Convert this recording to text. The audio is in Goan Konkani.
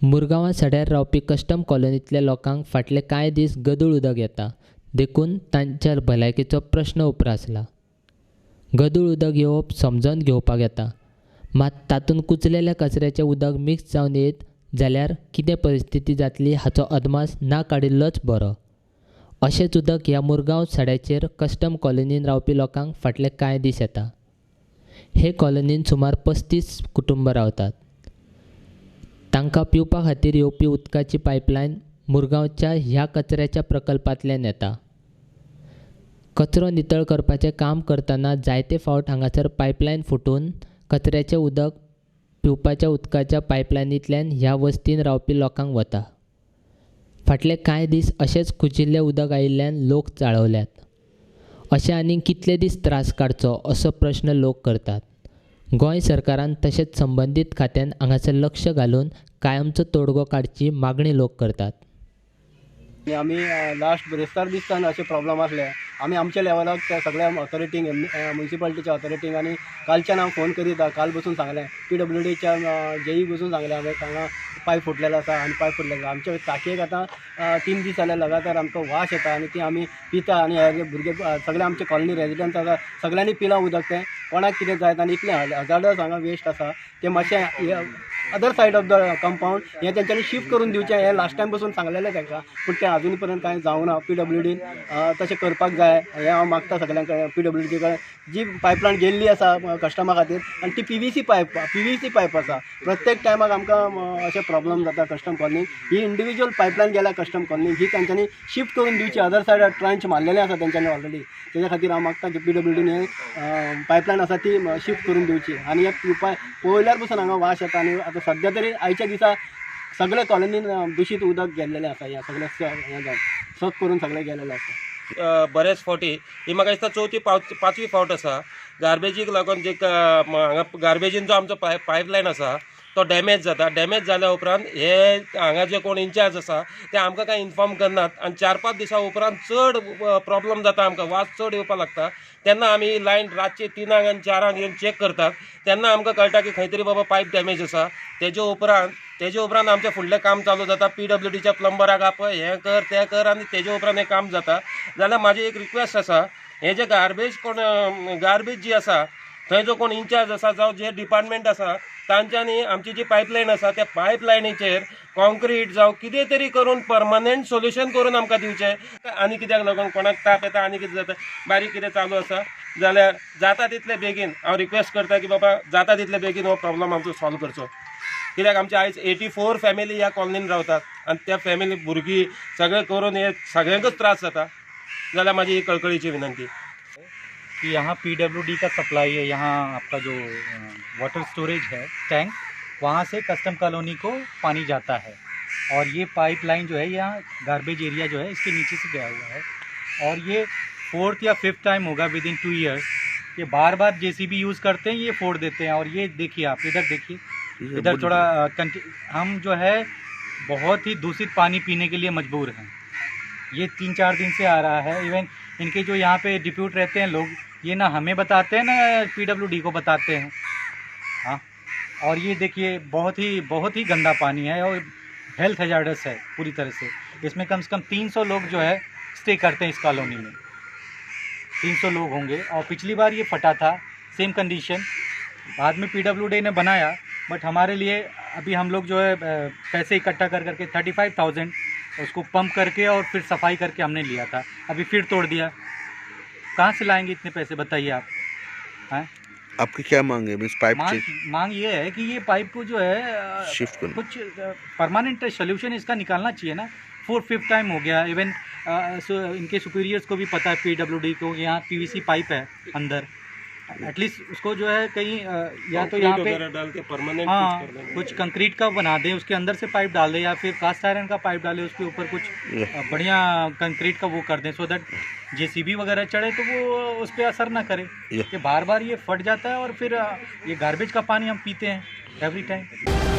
मुरगांवां सड्यार रावपी कस्टम कॉलनींतल्या लोकांक फाटले कांय दीस गदूळ उदक येता, देखून तांच्या भलायकेचो प्रस्न उप्रासला. गदूळ उदक येवप समजून घेवपाक येता, मात तातूंत कुचलेल्या कचऱ्याचें उदक मिक्स जावन येत जाल्यार कितें परिस्थिती जातली हाचो अदमास ना काडिल्लोच बरो. अशेंच उदक ह्या मुरगांव सड्याचेर कस्टम कॉलनीन रावपी लोकांक फाटले कांय दीस येता. हे कॉलनीन सुमार 35 कुटुंबां रावतात. तांकां पिवपा खातीर येवपी उदकाची पायपलायन मुरगांवच्या ह्या कचऱ्याच्या प्रकल्पांतल्यान येता. कचरो नितळ करपाचें काम करतना जायते फावट हांगासर पायपलायन फुटून कचऱ्याचें उदक पिवपाच्या उदकाच्या पायपलायनींतल्यान ह्या वस्तीन रावपी लोकांक वता. फाटले कांय दीस अशेंच कुचिल्लें उदक आयिल्ल्यान लोक चाळवल्यात. अशें आनीक कितले दीस त्रास काडचो असो प्रश्न लोक करतात. गोंय सरकारान तशेंच संबंदीत खात्यान हांगासर लक्ष घालून कायमचो तोडगो काडची मागणी लोक करतात. आमी लास्ट बिरेस्तार दिसताना अशें प्रॉब्लम आसले. आमी आमच्या लेवलाक त्या सगळ्या ऑथॉरिटींक, म्युनिसिपालिटीच्या ऑथॉरिटींक आनी कालच्यान हांव फोन करीत काल बसून सांगलें, पीडब्ल्यूडीच्या जेई बसून सांगलें हांवें, हांगा पायप फुटलेलो आसा आनी पायप फुटलेलो आसा. आमच्या टाकयेक आतां 3 दीस जाले लगातार आमकां वास येता आनी ती आमी पिता आनी हे भुरगे सगळे आमचे कॉलनी रेजिडंट्स आसा सगळ्यांनी पिलां उदक, तें कोणाक कितें जायत आनी इतलें हजार्डस हांगा वेस्ट आसा तें मातशें other side of the compound हें तेंच्यांनी शिफ्ट करून दिवचें हें लास्ट टायम बसून सांगलेलें तांकां, पूण तें आजून पर्यंत कांय जावना. पीडब्ल्यूडीन तशें करपाक जाय हें हांव मागता सगळ्यांक. पीडब्ल्यूडी कडेन जी पायपलायन गेल्ली आसा कस्टमा खातीर आनी ती पीव्हीसी पायप आसा, प्रत्येक टायमाक आमकां अशें प्रॉब्लम जाता कस्टम कॉलनीक. ही इंडिविज्युअल पायपलायन गेल्या कस्टम कॉलनीक, ही तेंच्यांनी शिफ्ट करून दिवची. अदर सायड ट्रंच मारलेलें आसा तेंच्यांनी ऑलरेडी, तेज्या खातीर हांव मागता की पीडब्ल्यूडीन हें पायपलायन आसा ती शिफ्ट करून दिवची. आनी हे पिवपा पळयल्यार पसून हांगा वास येता आनी आतां सद्या तरी आयच्या दिसा सगळे कॉलनीन दुशीत उदक गेल्लेलें आसा, ह्या सगळें हें जावन सग करून सगळें गेलेलें आसा. बरेच फावटी ही म्हाका दिसता चवथी पांचवी फावट आसा गार्बेजीक लागून जे हांगा गार्बेजीन जो आमचो पायपलायन आसा तो डॅमेज जाता. डॅमेज जाल्या उपरांत हे हांगा जे कोण इन्चार्ज आसा ते आमकां कांय इन्फॉर्म करनात आनी 4-5 दिसां उपरांत चड प्रॉब्लम जाता, आमकां वास चड येवपाक लागता. तेन्ना आमी लायन रातचे 3 आनी 4 येवन चॅक करतात, तेन्ना आमकां कळटा की खंय तरी बाबा पायप डॅमेज आसा. तेजे उपरांत आमचें फुडलें काम चालू जाता. पीडब्ल्यूडीच्या प्लंबराक आपय, हें कर तें कर आनी तेजे उपरांत हें काम जाता. जाल्यार म्हाजी एक रिक्वेस्ट आसा, हें जे गार्बेज कोण गार्बेज जी आसा थंय जो कोण इन्चार्ज आसा जावं जे डिपार्टमेंट आसा तांच्यांनी आमची जी पायपलायन आसा त्या पायपलायनीचेर कॉन्क्रीट जावं कितें तरी करून परमनंट सोल्युशन करून आमकां दिवचें. आनी कित्याक लागून कोणाक ताप येता आनी कितें जाता बारीक कितें चालू आसा जाल्यार जाता तितले बेगीन हांव रिक्वेस्ट करता की बाबा जाता तितले बेगीन हो प्रॉब्लम आमचो सॉल्व करचो. कित्याक आमचे आयज 84 फॅमिली ह्या कॉलनीन रावतात आनी त्या फॅमिली भुरगीं सगळें करून हे सगळ्यांकच त्रास जाता. जाल्यार म्हाजी ही कळकळीची विनंती कि यहाँ पीडब्ल्यूडी का सप्लाई है, यहाँ आपका जो वाटर स्टोरेज है टैंक, वहाँ से कस्टम कॉलोनी को पानी जाता है और ये पाइपलाइन जो है यहाँ गार्बेज एरिया जो है इसके नीचे से गया हुआ है. और ये 4th या 5th time होगा विद इन 2 इयर्स ये बार बार जेसीबी यूज़ करते हैं, ये फोड़ देते हैं. और ये देखिए आप इधर देखिए, इधर थोड़ा हम जो है बहुत ही दूषित पानी पीने के लिए मजबूर हैं. ये 3-4 दिन से आ रहा है. इवन इनके जो यहाँ पे डिप्यूट रहते हैं लोग, ये ना हमें बताते हैं ना पीडब्ल्यूडी को बताते हैं. हाँ, और ये देखिए बहुत ही गंदा पानी है और हेल्थ हजार्डस है पूरी तरह से. इसमें कम से कम 300 लोग जो है स्टे करते हैं इस कॉलोनी में, 300 लोग होंगे. और पिछली बार ये फटा था, सेम कंडीशन, बाद में पीडब्ल्यूडी ने बनाया, बट हमारे लिए अभी हम लोग जो है पैसे इकट्ठा कर करके 35,000 उसको पंप करके और फिर सफाई करके हमने लिया था. अभी फिर तोड़ दिया, कहाँ से लाएंगे इतने पैसे बताइए आप? हैं, आपकी क्या मांग है? मींस पाइप मांग ये है कि ये पाइप को जो है शिफ्ट करना, कुछ परमानेंट सोल्यूशन इसका निकालना चाहिए ना. 4th-5th time हो गया. इवन इनके सुपीरियर्स को भी पता है, पीडब्ल्यूडी को, यहाँ पीवीसी पाइप है अंदर, एटलीस्ट उसको जो है कहीं या तो यहाँ पे डाल के परमानेंट हाँ कुछ कंक्रीट का बना दें, उसके अंदर से पाइप डाल दें, या फिर कास्ट आयरन का पाइप डालें, उसके ऊपर कुछ बढ़िया कंक्रीट का वो कर दें, सो that JCB वगैरह चढ़े तो वो उस पर असर ना करे. कि बार बार ये फट जाता है और फिर ये गार्बेज का पानी हम पीते हैं एवरी टाइम.